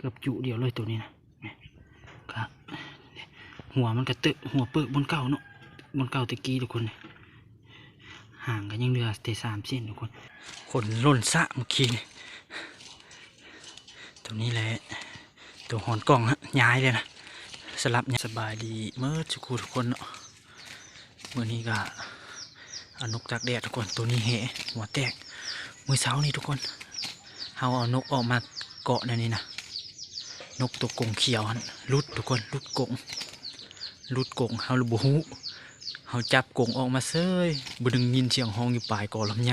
ເກືອບຈຸດຽວເລີຍໂຕນີ້ນະ. ນີ້ ກະ ຫົວມັນກະເຕີ ຫົວເປີກບ່ອນເກົ່າເນາະ ບ່ອນເກົ່າແຕ່ກີ້ທຸກຄົນ. ຫາງກະຍັງເຫຼືອແຕ່ສາມເສັ້ນທຸກຄົນ. ຂົນຫຼົ່ນຊະມື້ກີ້ນີ້. ໂຕນີ້ແຫຼະ ໂຕຮອນກ້ອງ ຍ້າຍເລີຍນະ ສະຫຼັບ. ສະບາຍດີເໝິດສູ່ຄູ່ທຸກຄົນເນາະ. ມື້ນີ້ກະເອົານົກຕາກແດດທຸກຄົນ. ໂຕນີ້ແຫ ຫົວແຕກ ມື້ເຊົ້ານີ້ທຸກຄົນ. ເຮົາເອົານົກອອກມາເກາະແນວນີ້ນະ ນົກໂຕກົງຂຽວຫັ້ນ ຫຼຸດທຸກຄົນ ຫຼຸດກົງ ຫຼຸດກົງ. ເຮົາລະບໍ່ຮູ້ ເຮົາຈັບກົງອອກມາເສີຍ ບຶດໜຶ່ງຍິນສຽງຮ້ອງຢູ່ປາຍກໍລຳໄຍ.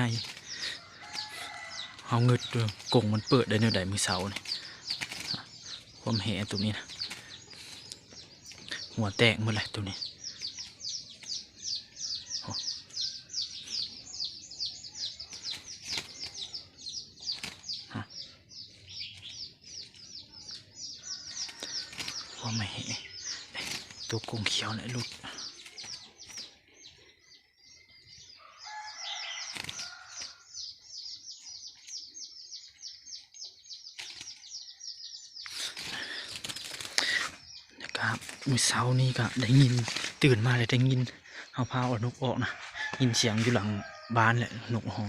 ເຮົາງຶດຢູ່ ກົງມັນເປີດໄດ້ແນວໃດມື້ເຊົ້ານີ້. ຄວາມແຫໂຕນີ້ນະ ຫົວແຕກໝົດແຫຼະໂຕນີ້. ໂອ້ ຮະ ຄວາມແຫ ໂຕກົງຂຽວແຫຼະຫຼຸດ. ແລ້ວກະມື້ເຊົ້ານີ້ກະໄດ້ຍິນ ຕື່ນມາແລ້ວໄດ້ຍິນ ເຮົາພາເອົານົກອອກນະ ຍິນສຽງຢູ່ຫຼັງບ້ານແຫຼະ ນົກຮ້ອງ.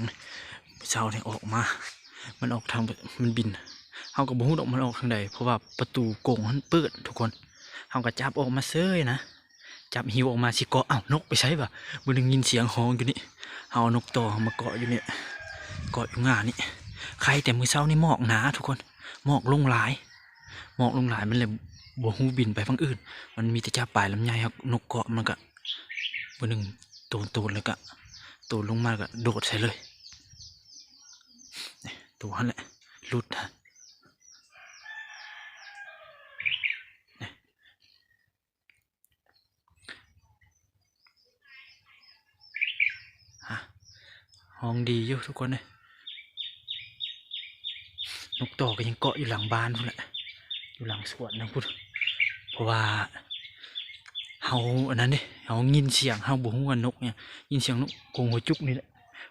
ມື້ເຊົ້ານີ້ອອກມາ ມັນອອກທາງ ມັນບິນ ເຮົາກະບໍ່ຮູ້ດອກມັນອອກທາງໃດ ເພາະວ່າປະຕູກົງຫັ້ນເປີດທຸກຄົນ. ເຮົາກະຈັບອອກມາເສີຍນະ ຈັບຫິ້ວອອກມາຊິເກາະ ອ້າວ ນົກໄປໃສຫວາ ບໍ່ໄດ້ຍິນສຽງຮ້ອງຢູ່ນີ້. ເຮົາເອົານົກຕໍ່ ເຮົາມາເກາະຢູ່ນີ້ ເກາະຢູ່ງ່ານີ້. ໄຄແຕ່ມື້ເຊົ້ານີ້ໝອກໜາທຸກຄົນ ໝອກລົງຫຼາຍ ໝອກລົງຫຼາຍ ມັນເລີຍບໍ່ຮູ້ບິນໄປຝັ່ງອື່ນ ມັນມີແຕ່ຈັບປາຍລຳໄຍ. ເຮົານົກເກາະມັນກະ ບຶດໜຶ່ງໂຕນໆ ແລ້ວກະໂຕນລົງມາ ແລ້ວກະໂດດໃສ່ເລີຍ. ນີ້ ໂຕຫັ້ນແຫຼະຫຼຸດ ຮະ ຮ້ອງດີຢູ່ທຸກຄົນເອີຍ. ນົກຕໍ່ກະຍັງເກາະຢູ່ຫຼັງບ້ານພຸ້ນແຫຼະ ຢູ່ຫຼັງສວນນຳພຸ້ນ. ເພາະວ່າເຮົາອັນນັ້ນເດ້ ເຮົາຍິນສຽງ ເຮົາບໍ່ຮູ້ວ່ານົກຫຍັງ ຍິນສຽງນົກກົງຫົວຈຸກນີ້ແຫຼະ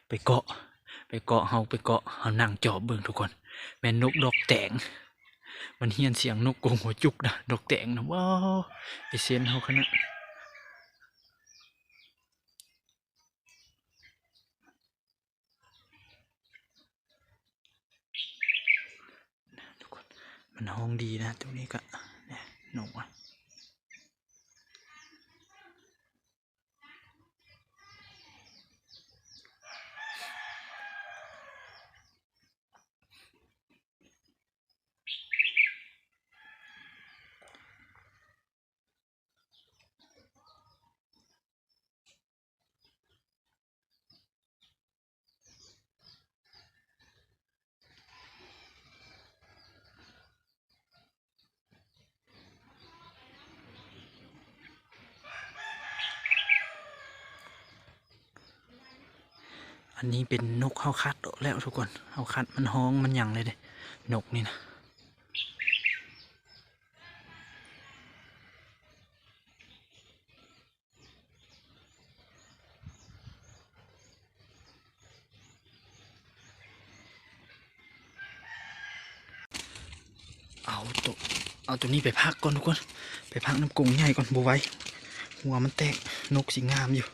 ໄປເກາະ ໄປເກາະ ເຮົາໄປເກາະ ເຮົານັ່ງຈອບເບິ່ງທຸກຄົນ ແມ່ນນົກດອກແຕງ. ມັນຮຽນສຽງນົກກົງຫົວຈຸກນະ ດອກແຕງນະ. ວ້າວ ໄປເຊັນເຮົາຂະໜາດ ທຸກຄົນ ມັນຮ້ອງດີນະ ໂຕນີ້ກະ ນີ້ ນົກອະ. ອັນນີ້ເປັນນົກເຮົາຄັດອອກແລ້ວທຸກຄົນ ເຮົາຄັດມັນຮ້ອງມັນຫຍັງແລ້ວເດ້ ນົກນີ້ນະ. ເອົາໂຕ ເອົາໂຕນີ້ໄປພັກກ່ອນທຸກຄົນ ໄປພັກນຳກົງໃຫຍ່ກ່ອນ ບໍ່ໄຫວ ຫົວມັນແຕກ ນົກຊິງາມຢູ່.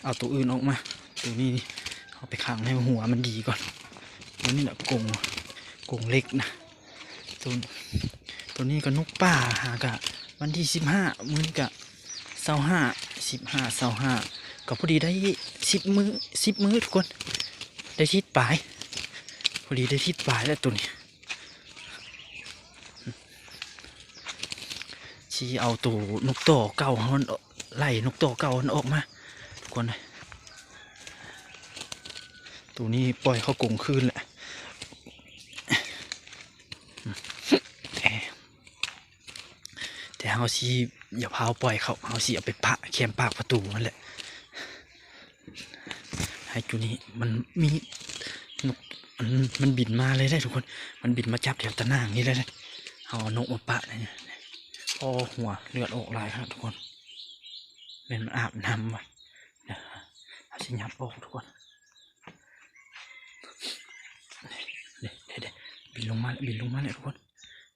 ເອົາໂຕອື່ນອອກມາ ໂຕນີ້ນີ້ ເອົາໄປຂັງໃຫ້ຫົວມັນດີກ່ອນ. ໂຕນີ້ແຫຼະກົງ ກົງເຫຼັກນະ. ໂຕ ໂຕນີ້ກະນົກປ່າ ຫາກະວັນທີສິບຫ້າ ມື້ນີ້ກະຊາວຫ້າ ສິບຫ້າ ຊາວຫ້າ ກະພໍດີໄດ້ສິບມື້ ສິບມື້ທຸກຄົນ ໄດ້ທິດປາຍ ພໍດີໄດ້ທິດປາຍແລ້ວໂຕນີ້. ຊິເອົາໂຕນົກຕໍ່ເກົ່າເຮົາ ໄລ່ນົກຕໍ່ເກົ່າຫັ້ນອອກມາທຸກຄົນເອີຍ. ໂຕນີ້ປ່ອຍເຂົ້າກົງຄືນແຫຼະ ແຕ່ ແຕ່ເຮົາຊິຢ່າພາວປ່ອຍເຂົາ ເຮົາຊິເອົາໄປປະແຄມປາກປະຕູຫັ້ນແຫຼະ. ໃຫ້ຈຸນີ້ມັນມີນົກ ອັນ ມັນບິນມາເລີຍເດ້ທຸກຄົນ ມັນບິນມາຈັບແຖວຕາໜ່າງນີ້ເລີຍເດ້. ເຮົາເອົານົກມາປະນີ້ ໂອ້ ຫົວເລືອດອອກຫຼາຍຄັກທຸກຄົນ ແມ່ນມັນອາບນ້ຳຫວາ. ດຽວເຮົາຊິຫຍັບອອກທຸກຄົນ ເດ້ ເດ້ ເດ້ ບິນລົງມາແລ້ວ ບິນລົງມາແລ້ວທຸກຄົນ.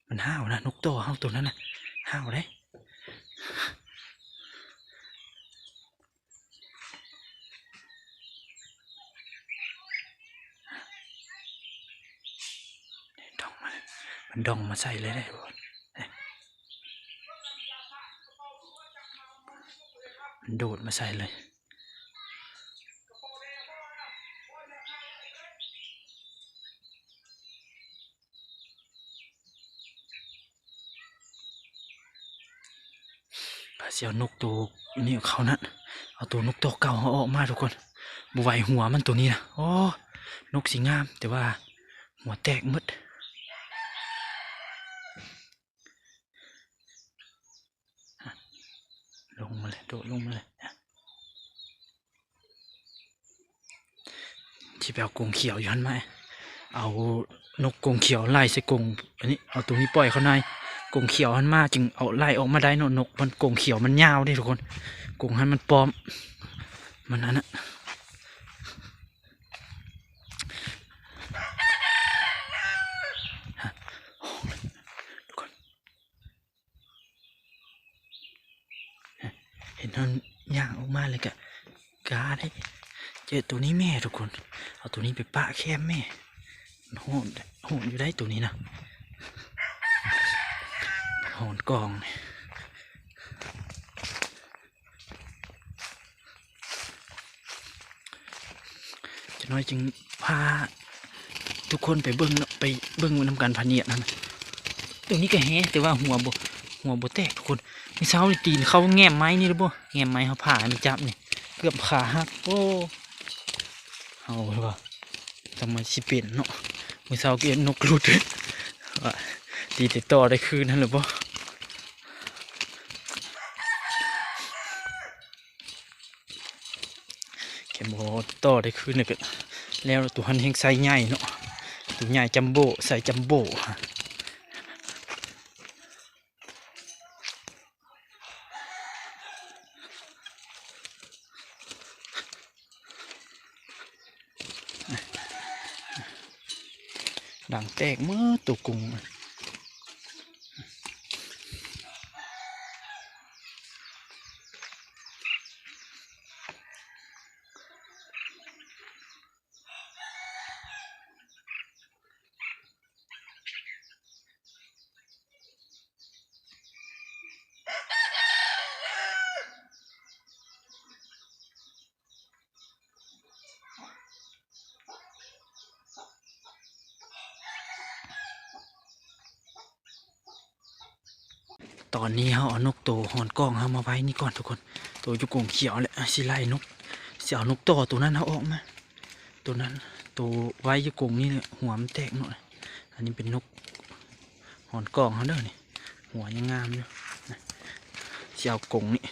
ມັນຫ້າວນະ ນົກຕໍ່ເຮົາໂຕນັ້ນນະ ຫ້າວເດ້. ດອງມາເລີຍ ມັນດອງມາໃສ່ເລີຍເດ້ ມັນໂດດມາໃສ່ເລີຍ. ກະຊິເອົານົກໂຕນີ້ເຂົ້ານັ້ນ ເອົາໂຕນົກຕໍ່ເກົ່າເຮົາອອກມາທຸກຄົນ. ບໍ່ໄຫວຫົວມັນໂຕນີ້ນະ ໂອ້ ນົກຊິງາມ ແຕ່ວ່າຫົວແຕກໝົດ. ລົງມາເລີຍ ໂດດລົງມາເລີຍ. ຊິໄປເອົາກົງຂຽວຢູ່ຫັ້ນມາ ເອົານົກກົງຂຽວໄລ່ໃສ່ກົງ ອັນນີ້ ເອົາໂຕນີ້ປ່ອຍເຂົ້າໃນ ກົງຂຽວຫັ້ນມາ ຈຶ່ງເອົາໄລ່ອອກມາໄດ້ເນາະ. ນົກມັນ ກົງຂຽວມັນຍາວເດ້ທຸກຄົນ ກົງຫັ້ນມັນປ້ອມ ມັນອັນນັ້ນ. ເຫັນເຮົາຍ່າງອອກມາແລ້ວກະ ກາໄດ້ ເຈີໂຕນີ້ແມ່ທຸກຄົນ ເອົາໂຕນີ້ໄປປະແຄມແມ່. ມັນໂຫດ ໂຫດຢູ່ໄດ໋ໂຕນີ້ນະ ຫອນກອງ. ຈັກໜ້ອຍຈຶ່ງພາທຸກຄົນໄປເບິ່ງເນາະ ໄປເບິ່ງນຳກັນພະເນດຫັ້ນນະ. ໂຕນີ້ກະແຮ ແຕ່ວ່າຫົວບໍ່ ຫົວບໍ່ແຕກທຸກຄົນ. ມື້ເຊົ້ານີ້ຕີນເຂົ້າແຫງມໄມ້ນີ້ເລີຍບໍ ແຫງໄມ້ເຮົາຜ່າໃຫ້ມັນຈັບນີ້ ເກືອບຂາຫັກ. ໂອ້ ເຮົາວ່າ ຈັ່ງມາຊິເປັນເນາະ ມື້ເຊົ້າກະເຮັດນົກຫຼຸດ ວ່າຕີແຕ່ຕໍ່ໄດ້ຄືນຫັ້ນແຫຼະບໍ. ແກບໍ່ຕໍ່ໄດ້ຄືນແລ້ວກະ ແລ້ວໂຕຫັ້ນແຮ່ງໄຊໃຫຍ່ເນາະ ໂຕໃຫຍ່ຈັມໂບ້ ໄຊຈັມໂບ້. ດັງແຕກໝົດໂຕກົງ. ຕອນນີ້ເຮົາເອົານົກໂຕຫອນກອງເຮົາມາໄວ້ນີ້ກ່ອນທຸກຄົນ ໂຕຢູ່ກົງຂຽວແຫຼະ ຊິໄລ່ນົກ ຊິເອົານົກຕໍ່ໂຕນັ້ນເຮົາອອກມາ ໂຕນັ້ນ ໂຕໄວ້ຢູ່ກົງນີ້ແຫຼະ ຫົວມັນແຕກເນາະ. ອັນນີ້ເປັນນົກຫອນກອງເຮົາເດີນີ້ ຫົວຍັງງາມຢູ່ ຊິເອົາກົງນີ້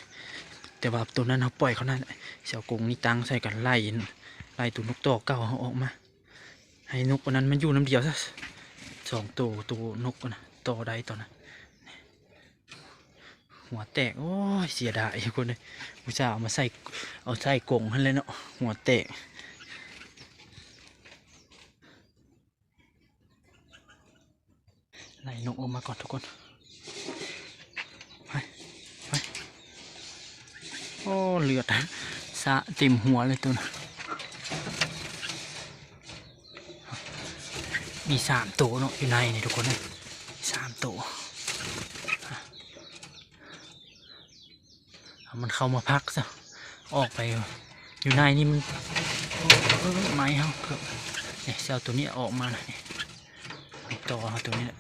ແຕ່ວ່າໂຕນັ້ນເຮົາປ່ອຍເຂົານັ້ນ ຊິເອົາກົງນີ້ຕັ້ງໃສ່ກັນ ໄລ່ ໄລ່ໂຕນົກຕໍ່ເກົ່າເຮົາອອກມາ ໃຫ້ນົກອັນນັ້ນມັນຢູ່ນຳດຽວຊະ ສອງໂຕ ໂຕນົກນະ ຕໍ່ໄດ້ຕອນນັ້ນ ຫົວແຕກ. ໂອ້ຍ ເສຍດາຍຄົນເອີຍ ອຸດສ່າເອົາມາໃສ່ ເອົາໃສ່ກົງຫັ້ນແຫຼະເນາະ ຫົວແຕກ. ໄລ່ນົກອອກມາກ່ອນທຸກຄົນ ໄປ ໄປ. ໂອ້ ເລືອດສາດເຕັມຫົວເລີຍໂຕນັ້ນ. ມີສາມໂຕເນາະ ຢູ່ໃນນີ້ທຸກຄົນເອີຍ ສາມໂຕ. ເອົາມັນເຂົ້າມາພັກຊະ ອອກໄປຢູ່ໃນນີ້ມັນ ເອີ ໄມ້ເຮົາເກືອບ ນີ້ ຊິເອົາໂຕນີ້ອອກມານະ ນີ້ ຕໍ່ເອົາໂຕນີ້ແຫຼະ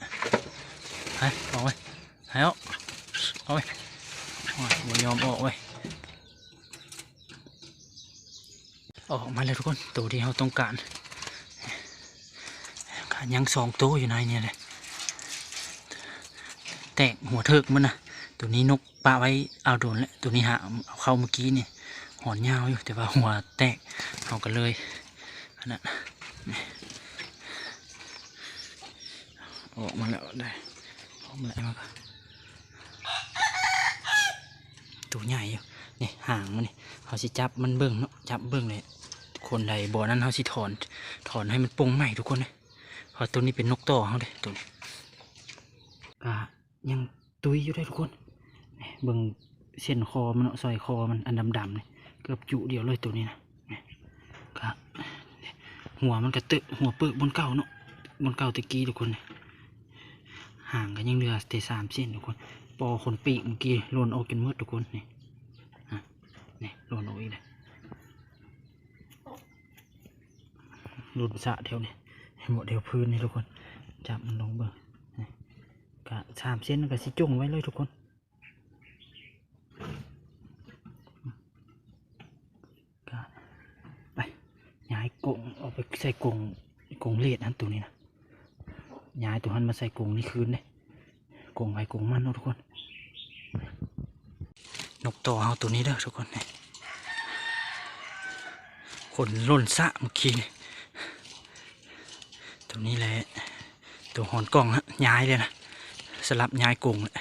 ໄປ ອອກໄປ ໃຫ້ອອກ ອອກໄປ ໂອ້ຍ ບໍ່ຍອມອອກເວີຍ. ອອກມາແລ້ວທຸກຄົນ ໂຕທີ່ເຮົາຕ້ອງການ ຍັງສອງໂຕຢູ່ໃນນີ້ແຫຼະ ແຕກຫົວເທີກມັນນະ. ໂຕນີ້ນົກປະໄວ້ເອົາດົນແລ້ວ ໂຕນີ້ຫາເອົາເຂົ້າມື້ກີ້ນີ້ ຫອນຍາວຢູ່ ແຕ່ວ່າຫົວແຕກ ເຮົາກະເລີຍອັນນັ້ນ ອອກມາແລ້ວໄດ໋ ອອກມາແລ້ວ ໂຕໃຫຍ່ຢູ່ ນີ້ຫາງມັນນີ້ ເຮົາຊິຈັບມັນເບິ່ງເນາະ ຈັບເບິ່ງເລີຍ ຄົນໃດບໍ່ນັ້ນເຮົາຊິຖອນ ຖອນໃຫ້ມັນປົງໃໝ່ທຸກຄົນເດີ ເພາະໂຕນີ້ເປັນນົກຕໍ່ເຮົາເດ້ ໂຕນີ້ ກະຍັງຕຸ້ຍຢູ່ເດ້ທຸກຄົນ. ນີ້ເບິ່ງເສັ້ນຄໍມັນເນາະ ສ້ອຍຄໍມັນອັນດຳໆນີ້ ເກືອບຈຸດຽວເລີຍໂຕນີ້ນະ. ນີ້ກະຫົວມັນກະເຕີ ຫົວເປິກບ່ອນເກົ່າເນາະ ບ່ອນເກົ່າແຕ່ກີ້ທຸກຄົນ. ນີ້ຫາງກະຍັງເຫຼືອແຕ່ສາມເສັ້ນທຸກຄົນ. ປໍຂົນປີກມື້ກີ້ຫຼົ່ນອອກຈົນໝົດທຸກຄົນ. ນີ້ ອະ ນີ້ຫຼົ່ນອອກອີກແລ້ວ. ຫຼົ່ນສະແຖວນີ້ ເຫັນບໍ່ ແຖວພື້ນນີ້ທຸກຄົນ. ຈັບມັນລົງເບິ່ງ ນີ້ກະສາມເສັ້ນກະຊິຈົ່ງໄວ້ເລີຍທຸກຄົນ. ກະໄປຍ້າຍກົງອອກໄປໃສ່ກົງ ກົງເລດຫັ້ນ ໂຕນີ້ນະ. ຍ້າຍໂຕຫັ້ນມາໃສ່ກົງນີ້ຄືນເດ້. ກົງໃຜກົງມັນເນາະທຸກຄົນ. ນົກຕໍ່ເຮົາໂຕນີ້ເດີທຸກຄົນ. ນີ້ ຂົນຫຼົ່ນສະມື້ກີ້ນີ້ ໂຕນີ້ແຫຼະ ໂຕຫອນກ່ອງນະ ຍ້າຍເລີຍນະ ສະຫຼັບຍ້າຍກົງແຫຼະ.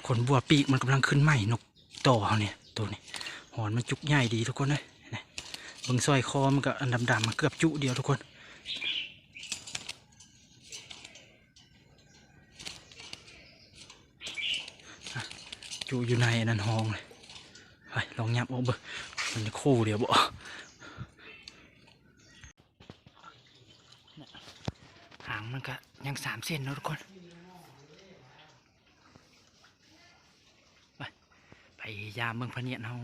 ຂົນບົວປີກມັນກຳລັງຂຶ້ນໃໝ່ ນົກຕໍ່ເຮົານີ້ ໂຕນີ້ ຫອນມັນຈຸກໃຫຍ່ດີທຸກຄົນເອີຍ. ນີ້ເບິ່ງສ້ອຍຄໍມັນກະອັນດຳໆ ເກືອບຈຸດຽວທຸກຄົນ. ອະ ຈຸຢູ່ໃນອັນນັ້ນຫ້ອງເລີຍ. ໄປລອງຫຍັບອອກເບິ່ງ ມັນຈະຄູ່ດຽວບໍ່. ຫາງມັນກະຍັງສາມເສັ້ນເນາະທຸກຄົນ. ໄປ ໄປຢາມເບິ່ງພະນຽດເຮົາ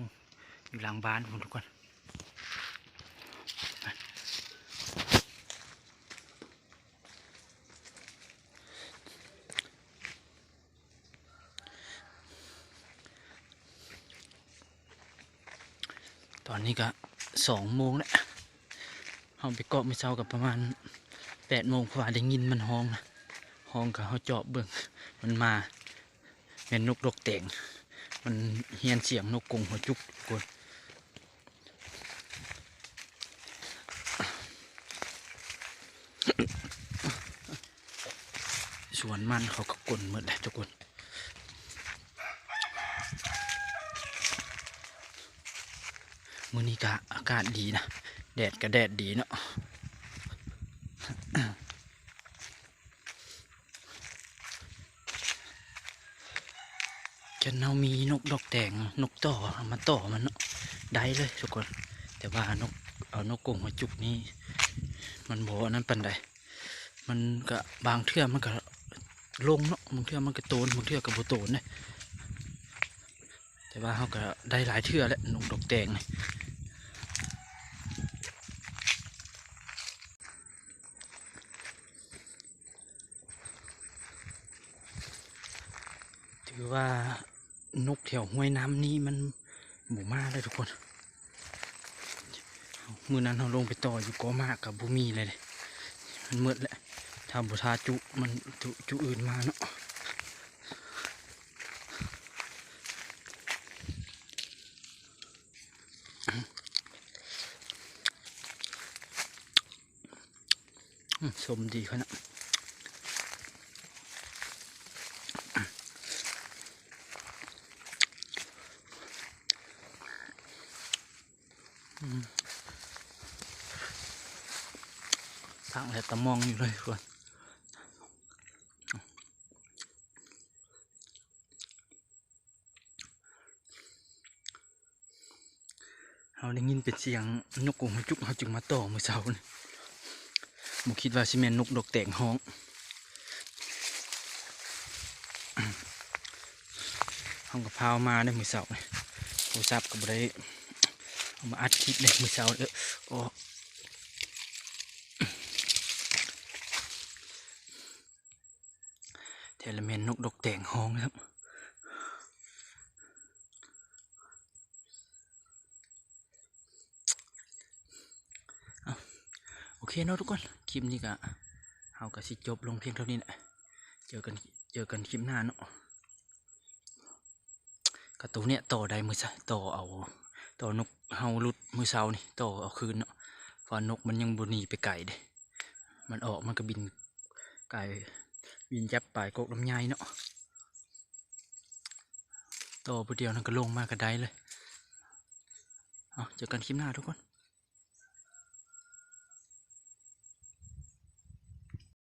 ຢູ່ຫຼັງບ້ານພຸ້ນທຸກຄົນ. ຕອນນີ້ກະສອງໂມງແລ້ວ ເຮົາໄປເກາະມື້ເຊົ້າກະປະມານແປດໂມງ ເພາະວ່າໄດ້ຍິນມັນຮ້ອງນະ ຮ້ອງກະເຮົາຈອບເບິ່ງ ມັນມາ ແມ່ນນົກດອກແຕງ ມັນຮຽນສຽງນົກກົງຫົວຈຸກທຸກຄົນ. ສວນມັນເຂົາກະກົນໝົດແຫຼະທຸກຄົນ. ມື້ນີ້ກະອາກາດດີນະ ແດດກະແດດດີເນາະ. ຄັນເຮົາມີນົກດອກແຕງ ນົກຕໍ່ ເອົາມາຕໍ່ມັນເນາະ ໄດ້ເລີຍທຸກຄົນ. ແຕ່ວ່ານົກ ເອົານົກກົງຫົວຈຸກນີ້ ມັນບໍ່ອັນນັ້ນປານໃດ. ມັນກະບາງເທື່ອມັນກະລົງເນາະ ບາງເທື່ອມັນກະໂຕນ ບາງເທື່ອກະບໍ່ໂຕນເດ້. ແຕ່ວ່າເຮົາກະໄດ້ຫຼາຍເທື່ອແຫຼະ ນົກດອກແຕງນີ້. ຖືວ່ານົກແຖວຫ້ວຍນ້ຳນີ້ມັນບໍ່ມາເລີຍທຸກຄົນ. ມື້ນັ້ນເຮົາລົງໄປຕໍ່ຢູ່ກໍໝາກກະບໍ່ມີເລີຍເດ້ ມັນໝົດແຫຼະ. ຖ້າບໍ່ຖ້າຈຸມັນ ຈຸ ຈຸອື່ນມາເນາະ. ອືມ ສົ້ມດີຂະໜາດ. ອືມ ຟັງແລ້ວຕາມອງຢູ່ເລີຍທຸກຄົນ. ເຮົາໄດ້ຍິນເປັນສຽງນົກກົງຫົວຈຸກ ເຮົາຈຶ່ງມາຕໍ່ມື້ເຊົ້ານີ້ ບໍ່ຄິດວ່າຊິແມ່ນນົກດອກແຕງຮ້ອງ. ເຮົາກະພາມາເດ້ມື້ເຊົ້ານີ້ ໂທລະສັບກະບໍ່ໄດ້ເອົາມາອັດຄລິບເດ້ມື້ເຊົ້າ. ເອີ ໂອ້ ແທ້ລະແມ່ນນົກດອກແຕງຮ້ອງ. ເອົາ ໂອເຄເນາະທຸກຄົນ ຄລິບນີ້ກະ ເຮົາກະຊິຈົບລົງພຽງເທົ່ານີ້ແຫຼະ. ເຈີກັນ ເຈີກັນຄລິບໜ້າເນາະ. ກະໂຕເນີ້ຍຕໍ່ໄດ້ມື້ເຊົ້າ ຕໍ່ເອົາ ຕໍ່ນົກເຮົາຫຼຸດມື້ເຊົ້ານີ້ ຕໍ່ເອົາຄືນເນາະ ເພາະວ່ານົກມັນຍັງບໍ່ໜີໄປໄກເດ້. ມັນອອກມັນກະບິນກາຍ ບິນຈັບປາຍກົກລຳໄຍເນາະ. ຕໍ່ຜູ້ດຽວນັ້ນກະລົງມາກະໄດ້ເລີຍ. ເອົາ ເຈີກັນຄລິບໜ້າທຸກຄົນ.